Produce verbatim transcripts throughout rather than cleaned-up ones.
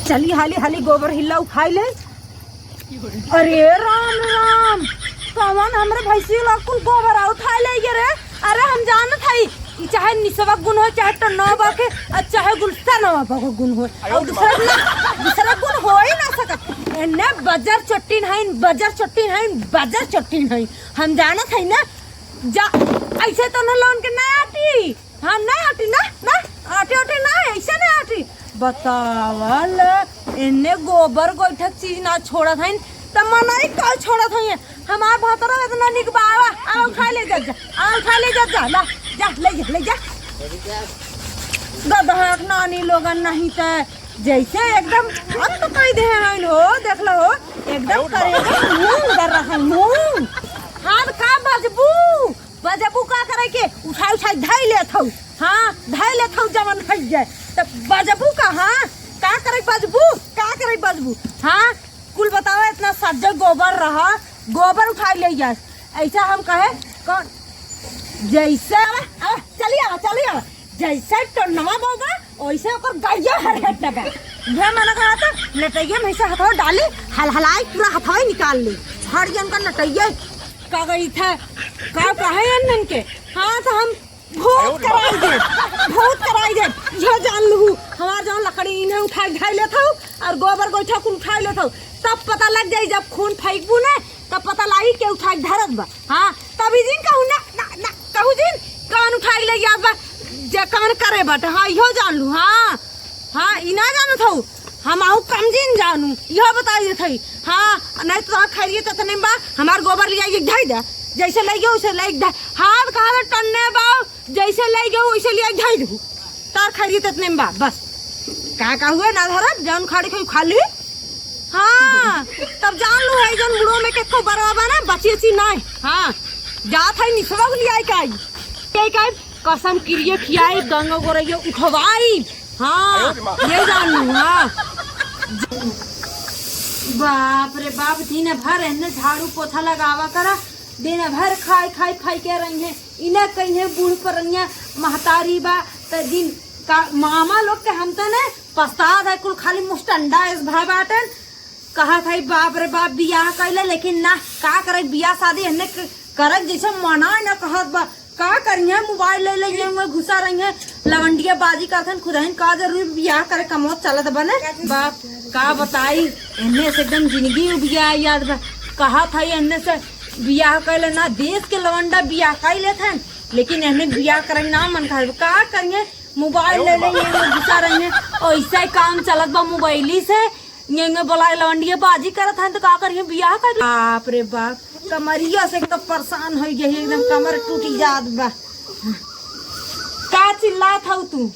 चली हाली हाली गोबर हिल्ला उठाई ले। अरे राम राम, कवन हमरे भैंसी वाला कुल गोबर आ उठाई ले ये रे। अरे हम जानत हई, ई चाहे निसवा गुण होय, चाहे टन्नवा बा के, और चाहे गुलशनवा बा के गुण होय, और दूसरा गुण, दूसरा गुण हो ही ना सकत। एन्ने बजर चट्टीन हईन, बजर चट्टीन हईन, बजर चट्टीन हईन। हम जानत हई ना, जा, ऐसे तो ना लोन के ना आटी। हाँ, ना आटी, ना, ना, आटे, आटे ना, ऐसे ना आटी। बतावल, एन्ने गोबर गोइठक चीज ना छोड़त हईन, त मनई का छोड़त हईन? हमार भतरा इतना निक बा, आवा, आवा, उठा ले जा, जा, आवा, उठा ले जा, जा, ला, जा, ले जा, ले जा। गदहक नानी लोगन नहीं त जैसे एकदम अंत कई दे हईन हो, देख लो हो, एकदम करेजा मूंग दर रहा है, मूंग। हाँ, का बजबू? बजबू का करे के? उठाई, उठाई धई लेत हऊ। हाँ, धई लेत हऊ जवन हई जाए। त बजबू का, हाँ? का करे बजबू? का करे बजबू? हाँ? कुल बतावा, इतना सज्जल गोबर रहा, गोबर उठाई ले जाए। ऐसा हम कहे, कौन? जैसे, आवा, आवा, चली आवा, चली आवा। जैसे टोनवा बोगा, वैसे ओकर गैया हर हट बा। यह मना कहा था, नटैया में से हथवा डाली, हलहलाई पूरा हथवा ही निकाल ली। हर जन का नटैया का गई था, का कहे अनन के? हाँ, तो हम भूत कराई दे, भूत कराई दे। यह जान लू, हमार जौन लकड़ी इन्हें उठा के धर लेत हऊ और गोबर गोइठा कुल उठा लेत हऊ, तब पता लग जाई। जब खून फेंकबू ना, तब पता लागी के उठा के धरत बा। हाँ, तभी दिन कहू ना, ना, ना, कहू दिन कौन उठा के ले जात बा, जे कौन करे बाटे। हाँ, इहो जान लू। हाँ, हाँ, ई ना जानत हऊ, हम आहू कम जिन जानू, इहो बताई देत हई। हाँ, नहीं तो तोहर खैरियत इतने में बा, हमार गोबर लिया के धई दे, जैसे ले गयो वैसे ले धई। हाथ कहा टन्ने बा, जैसे ले गयो वैसे लिया के धई दू, तोहर खैरियत इतने में बा। बस का का हुए ना धरब, जौन खाड़ी खाई खा ली। हाँ, तब जान लू है जौन बुढ़ो में के को बरवा बा ना, बची अची नाय। हाँ, जात है निसवा लिया के आई। के आई, कसम किरिए खियाई, गंगा गोरैया उठवाई। हाँ, ये जान लू। हाँ, बाप रे बाप, दिन भर एन्ने झाड़ू पोछा लगावा करा, दिन भर खाई खाई खाई के रही है। इन्हें कहीं है बूढ़ परनिया महतारी बा, त दिन का मामा लोग के हम तो ने पछतात है, कुल खाली मुस्टंडा इस भा बाटन। कहत है, "बाप रे बाप, बियाह कैले, लेकिन ना, का करे, बियाह शादी एन्ने क-, करे जैसे मना न कहत बा, का करिहे, मोबाइल ले ले, ये में घुसा रही है, लवंडिया बाजी करथन, खुदहिन का जरूरी बियाह करे, कमो चलत बने।" बाप, का बताई, एन्ने से एकदम जिंदगी उबिया याद बा। कहत है, एन्ने से बियाह कैले ना, देश के लवंडा बियाह कैले थन, लेकिन एन्ने बियाह करे ना मन कहत बा, का करिहे, मोबाइल ले ले, ये में घुसा रही है, ऐसा ही काम चलत बा मोबाइली से। ये में बोला लवंडिया बाजी करत हैं तो का करिए, बियाह कर। बाप रे बाप, कमरिया से एकदम परेशान हो गई, एकदम कमर टूटी जात बा। का चिल्लात हऊ तू?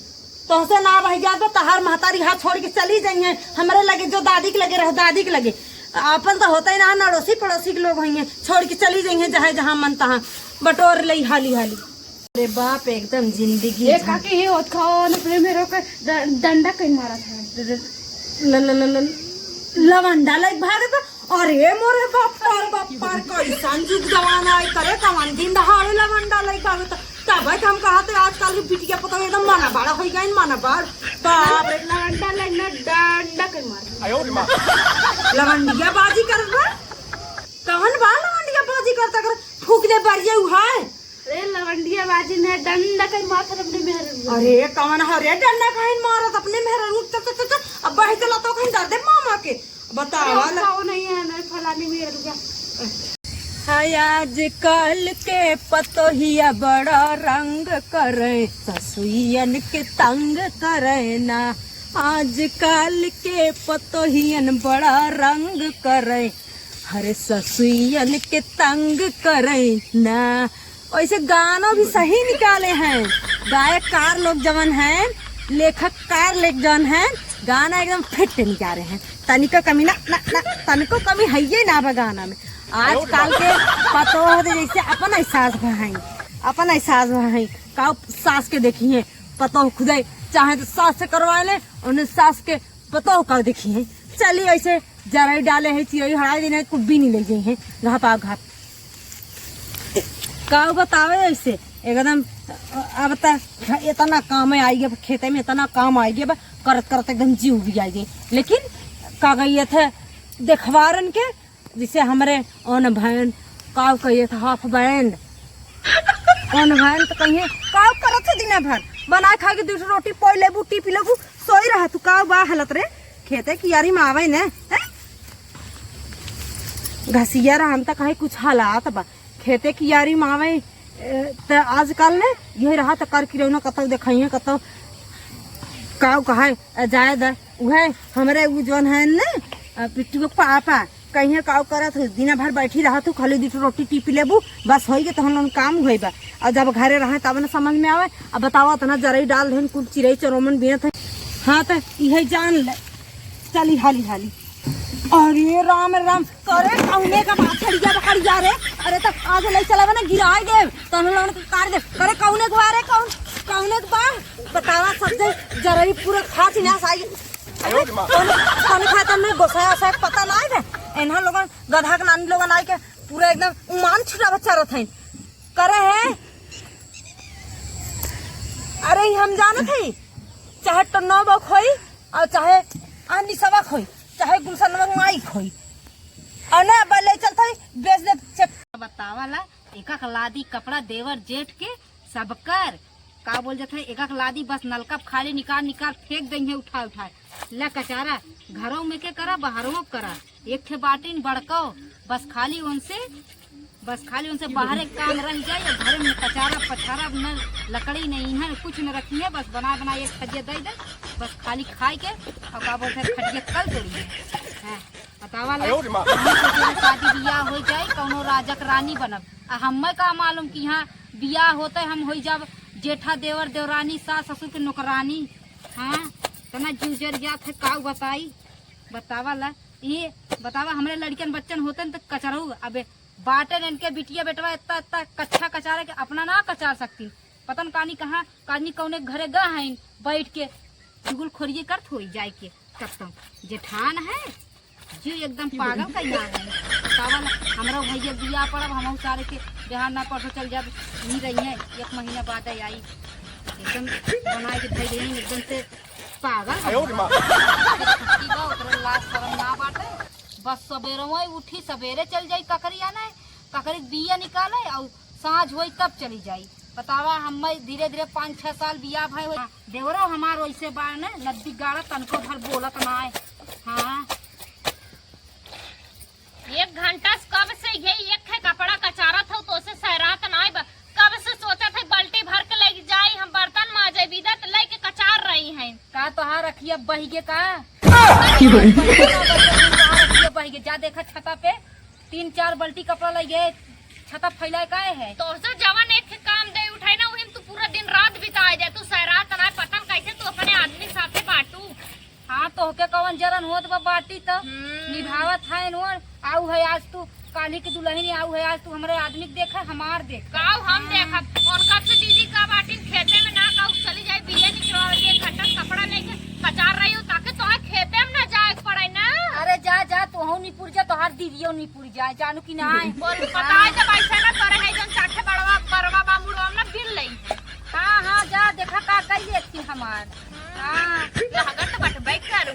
तोहसे ना रह जात बा, तहार महतारी हाथ छोड़ के चली जाइए। हमरे लगे जो दादी के लगे रह, दादी के लगे। अपन तो होता ही ना, अड़ोसी पड़ोसी के लोग होइए, छोड़ के चली जाइए, चाहे जहाँ मन तहाँ बटोर ले हाली हाली। अरे बाप, एकदम जिंदगी ए झंड। काकी, ये होत खाओ, अपने मेरे को ड-, डंडा कहीं मारा था। ल-, ल-, ल-, ल-, लवंडा लइक भागत। अरे मोरे बाप, पार बाप, पार कैसन जुग जमाना है, करे कवन दिन दहाड़े लवंडा लइक भागत। तब हम कहते आजकल की बिटिया पता एकदम माना बड़ा हो गई, माना बड़। बाप रे। लवंडा लइक ना, डंडा कहीं मारा। लवंडिया बाजी करत बा? कवन बा लवंडिया बाजी करता कर? फूक दे बरिया उहाय। अरे लवंडिया बाजी ने डंडा कहीं मारत अपने मेहररुआ। अरे कवन ह रे डंडा कहीं मारत अपने मेहररुआ? चल, चल, चल, चल, अब बहे चला तो कहीं दर्दे मामा के। बतावा अरे, ना। खाओ नहीं है, नहीं फलानी मेहररुआ। हाय आजकल के पतोहिया बड़ा रंग करे, ससुइयन के तंग करे ना। आजकल के पतोहियन बड़ा रंग करे, हर ससुइयन के तंग करे ना। वैसे गानो भी सही निकाले हैं गायककार लोग जवन हैं, लेखककार लोग जवन हैं, गाना एकदम फिट निकाले हैं। तनिको कमी ना, ना, ना, तनिको कमी है ये ना बा गाना में। आजकल के पतोह दे जैसे अपन एहसास भाई, अपन एहसास भाई का सास के देखी है, पतोह खुदे चाहे तो सास से करवा ले, उन्हें सास के पतोह का देखी है। चली ऐसे जरई डाले है, चिरई हराई दिन है, कुब्बी नहीं ले जाई है, घापा घाप। का बतावे ऐसे, एकदम, अब त इतना काम आइ गवा, खेते में इतना काम आइ गवा, करत करत एकदम जीव भी आइ गवा। लेकिन का कहियत है, देखवारन के, जैसे हमरे अन भैन, काउ कहियत है, हाफ बैंड, अन भैन त कहिए, काउ करत है दिना भर, बनाए खाए के दू ठो रोटी, पोइ लेबू, टीपी लेबू, सोई रहा तू, काउ बा हालत रे, खेते कियारी में आवइ न, हैं? घसिया रहा, हम त कहे कुछ हालात बा। खेते कियारी में आवइ, ए, त आजकल न यही रहा त कर किरौना कतौ देखइहें, कतौ काउ कहइ, अ, जाए द। उहे हमरे उ जौन है न, अ, पिट्टू के पापा, कहिए काउ करत है, दिना भर बैठी रहत हूँ, खाली दू ठो रोटी टीपी लेबू, बस होइ गए, तोहन लोगन काम होइ बा। अउर जब घरे रहे तब न समझ में आवइ। अब बतावा, इतना जरई डाल देन, कुल चिरई चरोमन बिनत है। हाँ, त इहे जान ले, चली हाली हाली। अरे राम राम, करे कउने का बा खड़िया बखड़िया रे? अरे त आज लइ चलावे ना, गिराइ देब। तहन लोगन के कार देब। करे कउने के बा रे, कौन, कउने के बा? बतावा, सब दे जरई पूरा खात ही नास आइ। अरे, कौन, कौन खात में गोसाया ओसाया के पता नाइ बे। एन्हा लोगन गधा के नानी लोगन आइ के पूरा एकदम उमान छुटा बच्चा रहत है। करे है। अरे, ई हम जानत हई, चाहे टन्नौ बक होई, अउर चाहे आनी सबक होई, चाहे गुलशनवा माई होई, अउर ना अब ले चलत हई, बेच दे, चेक। बतावा ला, एक एक लादी कपड़ा देवर जेठ के सबकर, का बोल जात है, एक एक लादी बस नलका खाली निकाल निकाल फेंक दइहें उठा उठा। ला कचारा, घरों में के करा, बाहरों में करा, एक ठे बाटिन बड़को, बस खाली उनसे बस खाली उनसे बाहरे काम रहि जाए, अउर घरे में कचारा पछारा न, लकड़ी न, ईंधन कुछ न रखिहें, बस बनाए बनाए एक थरिया दइ दे, बस खाली खाइ के, अउर का बोलत है, खटिया कल तोड़िहें। हाँ, बतावा ला, आयो रे माँ। हमहूँ सोचे रहे शादी बियाह होइ जाए, कौनो राजा के रानी बनब, अउर हम्मे का मालूम कि हाँ बियाह होते हम होइ जाब जेठा देवर देवरानी सास ससुर के नौकरानी। हाँ, तना जीव जर जात है, काउ बताई, बतावा ला, ये बतावा, हमरे लड़िकन बच्चन होतन त कचरऊ, अबे बाटेन इनके बिटिया बेटवा इतना, इतना कच्छा कचारे के अपना ना कचार सकती। पता न कानी कहाँ, कानी कौने घरे गा हईन बैठ के चुगलखोरिये करत होई जाए के। तब तो जेठान है, जो एकदम पागल कइला है। बतावल, हमरो भैया बियाह पड़ब, हमहू सारे के बिहार ना परसों चल जाब, नहीं रही है, एक महीना बाद आई। एकदम बनाए के धई रही, एकदम से पागल है। आयो रे माँ। छुट्टी बा, ओकरे लाज शरम ना बाटे। बस सबेरवा ही उठी, सबेरे चल जाई ककरी आने, ककरी के बिया निकाले अउर साँझ होई तब चली जाई। बतावा, हम धीरे धीरे पाँच छह साल बियाह भय होई। देवरो हमार वैसे बाड़ ने, नद्दी गाड़ा तनको भर बोलत ना है। हाँ। एक घंटा से कब से ये एक है कपड़ा कचारत हो, तो से सहरात ना है। कब से सोचत है बाल्टी भर के लेके जाई, हम बर्तन माजे बिदत लेके कचार रही हैं। का तोहार अखिया बहिगे का? की बोल? तोहार अखिया बहिगे, जा देखा छता पे तीन चार बाल्टी कपड़ा लइ गए, छता फैलाए काहे है? तोहसे जवन एक ठे काम दे उठाई ना, वही में तू पूरा दिन रात बिताए दे। तू सहरात ना, पता न कैसे तू अपने आदमी साथे बाटू। हाँ, तोहके कवन जरन होत बा बाटी त हम्म। निभावत है नोर। आऊ है आज तू, काली की दुल्हन आऊ है आज तू, हमरे आदमी के देखा, हमार देख। काऊ हम हाँ। देखब, उनका से दीदी का बाटी खेते में ना, काऊ चली जाए बिया निकलवा के, एक घंटा कपड़ा लेके कचार रही हूँ, ताकि तोहे खेते में ना जाए के पड़े ना। अरे जा, जा, तोहू निपुर जा, तोहार दीदियो निपुर जाए, जानू कि नाय? बोल, बताए जब ऐसा ना करे है, जन चार ठे बड़वा, बड़वा बा मुड़वा में ना बिल लई है। हाँ, हाँ, जा, देखा का कही लेथिन हमार। हाँ। लागत बटबे करू।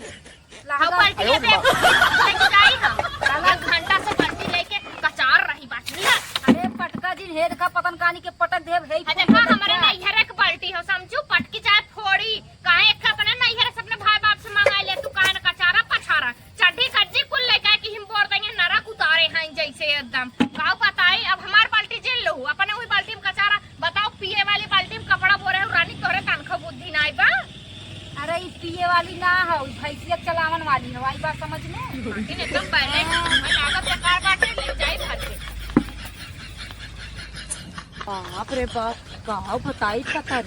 लागत। हम बाल्टी लेके, लेके जाई हम। लागत। एक घंटा से बाल्टी लेके कचार रही बात, नहीं है? अरे, पटका जिन, हे देखा, पतन कानी के पटक देब, हे हाँ, फूट देखा, देब हमरे का? नैहरे के बाल्टी हो, समझू, पटकी चाहे फोड़ी, काहे एक अपने नैहर से अपने भाई बाप से मंगाई ले, तू काहे न कचारा पछारा, चड्ढी कच्ची कुल लेके आए कि हम बोर देंगे, नरक उतारे हैं जैसे एकदम। काऊ बताई, अब हमार बाल्टी जिन लो, अपने वही बाल्टी में कचारा, बताओ, पिए वाली बाल्टी में कपड़ा बोरे हो, रानी तोहरे तनखा बुद्धि नाई बा। अरे, ई पिए वाली ना हो, ई भैंसिया चलावन वाली हो, आई बात समझ में? लेकिन एकदम बैलेंस, हाँ। मैं लागत बेकार बाटे, ले जाई भागे। बाप रे बाप, का बताई, पता